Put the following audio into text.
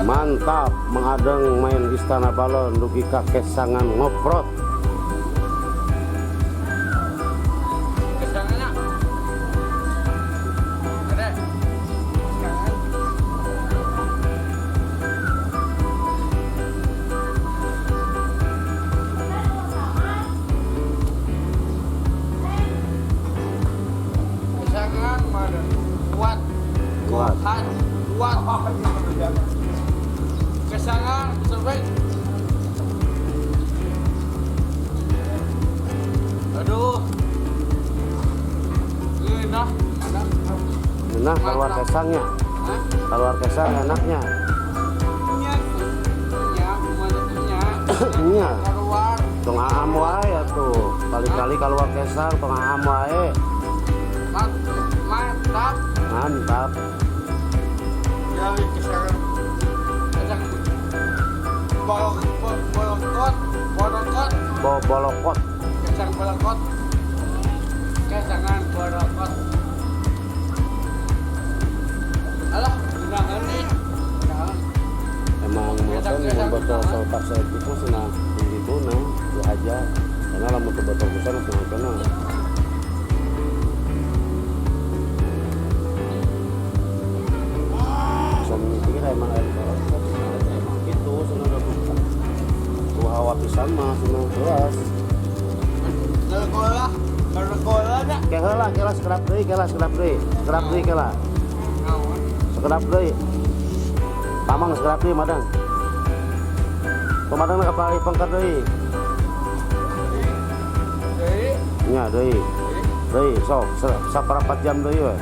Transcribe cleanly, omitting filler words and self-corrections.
Mantap, Mang Adeng main Istana Balon dugi ka kesangan ngoprot. Kesangannya. Ada. Kesangan. Kesangan mana? Kuat. Kuat. Kuat. Kuat. Kesangan sampai. Aduh. Geunah. Nah, keluar kesangnya. Hah? Keluar kesang enaknya. Nya, nya, mana nya? Nya. Keluar. Tong aam wae atuh. Kali-kali keluar kesang tong aam wae. Mantap. Mantap. Ya, kesang. Kesang. Bolok, bolokot, bolokot. Bolokot. Kesang bolokot. Kesangan bolokot. Alah, gunakan nih. Gunakan. Emang motor mun botol sautak saeutik mah cenah gitu nah, dihaja. Karena lamun teu botol pisan cenah kena. Bisa mikir emang air kolot, emang gitu cenah udah buka. Tuh hawa pisan mah cenah jelas. Ngegolah, ngegolah dah. Ke heula, kela sekedap deui, kela sekedap deui. Sekedap deui kela. Naon? Sekedap deui. Tamang sekedap deui madang. Pemadang ka palih pengker deui. Deui. Nya deui. Deui sok saparapat jam deui we.